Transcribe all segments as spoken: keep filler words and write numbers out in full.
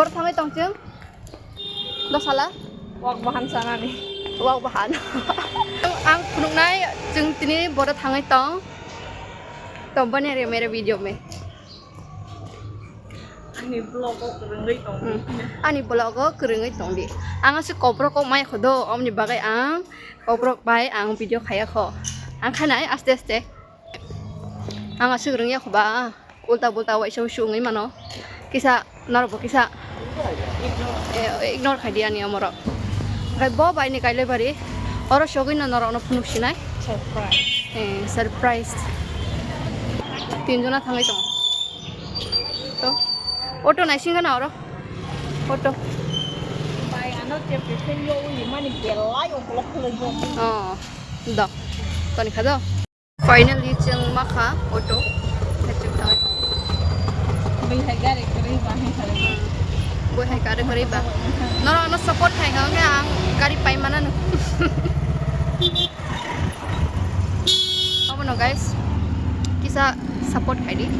Boro thangwi tong chwng. Dosala. Wak bahan sanani. Wak bahan. Ang phunuknai chwng tini boro thangwi tong. Tong bani re mere video me. Ani vlog o kwrwngwi tong di. Hmm. Ani vlog o kwrwngwi tong di. Ang aswk kokborok kok mai khodo, omni bagwi ang kokborok bai ang video khaya kho. Ang khanai aste aste. Ang aswk rwngya kho ba. Ulta bulta waisa waisa wngwi mano. Kisa norok bo kisa, eh, ignore khai di ani omorok. Oke, bo bai ni Kailaibari. Oro sogwi no norok no phunuk sinai. Surprise. Eh, surprise. Tin jona thangwi tongo. To. Auto naising gana oro. Auto. Bai ano tep tep yo uli mani belai o block khulai bo. Oh. Do. Toni kha do. Finally, chwng makha auto. Khe chwng thang. Bui hai gari kwrwi ba hai hai. Bui hai gari kwrwi ba. Norok ano support khai kha, hwnkhe ang gari pai mana no. Abono guys, kisa support khai di.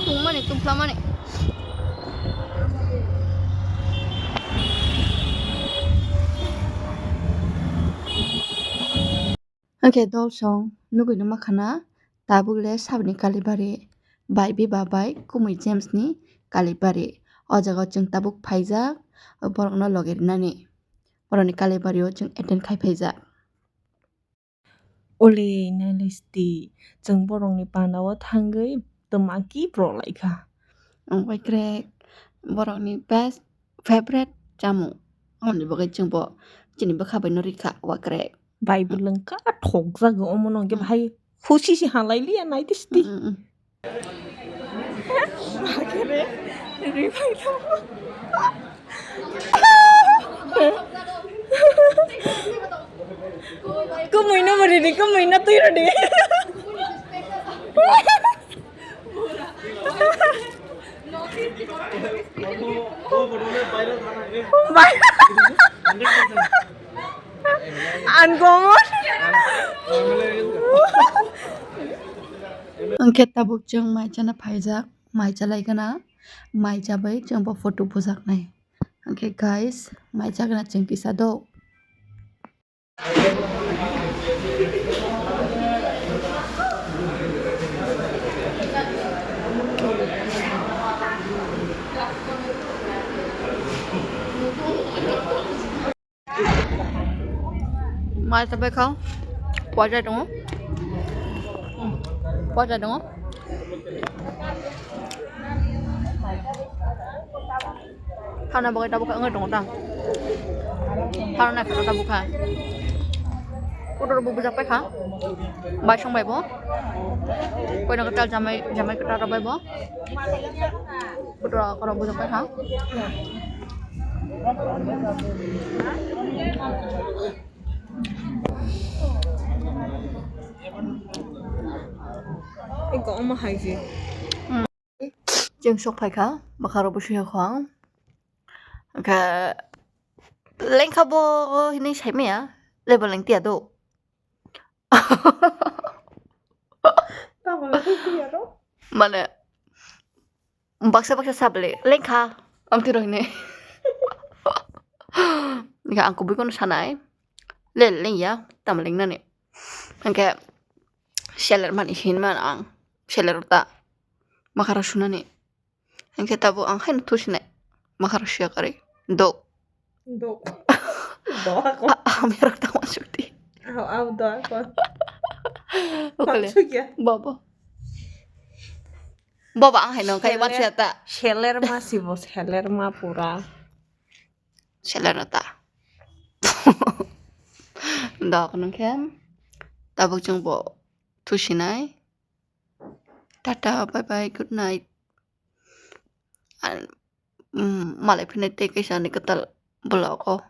Tungmani, tungplamani. Hwnkhe dolsong nugwi nw makhana tabuk le saboni Kalibari bai biba bai Kumui James ni Kalibari. O jaga o chwng tabuk phaijak borokno loge rinani. Borokni Kalibari o chwng attend khai phaijak. Uli nailisti, chwng borokni panda o thangwi twma kiphro lai kha. Ang bai krek borokni best favorite chamung. Aboni bagwi chwng bo chini bwkha bai no rikha wa krek. Bai bwlwng ka thokjago omo no hwnkhe bahai husi si halai liya naidi sidi. Mm, mm, mm. Kumui no bwrwi di, kumui no twi rw di. Ang gomor. Hwnkhe tabuk chwng mai chana phaijak, mai chalai gana, mai chabai chwng bo photo bujaknai. Hwnkhe guys, mai chagana chwng kisa do. Mai tabai kha, pojai tongo, pojai tongo. Hana bagwi tabuk wngwi tongo ta. Hana naikha tabuk kha. Kotor bo bujak paikha. Bai song bai bo. Koino kwtal jamai, jamai kwtal rok bai bo. Kotor rok bujak paikha. Eko omo hai se. Chwng sok phaikha, bwkha rok bo sui kha ang. Hwnkhe lengkha bo hinwi saimaya, lebo lengtiya do. Tamo lengtiya do? Mane, baksa baksa sabele, lengkha, amtwi rok hinwi. Hwnkhe ang kubui kono sanai, le lengya, tamo lengnani. Hwnkhe seler mani hinmano ang, seler ta, bwkha rok sunani. Hwnkhe tabuk ang haino thusinai. Makha rok siya kwrwi. Dok. Dok. Dok ako. A-, a-, hamya rok tangma sukti. Au, au, dok ako. Okole. Sukya. Bobo. Bobo ang haino kai. Seler, wan siya ta. Seler ma sibo, seler ma pura. Seler ta. Dok nungkhe. Tabuk chwng bo thusinai. Tata, bye bye, good night. An, mm, malai phine tei kaisa ani kwtal vlog o.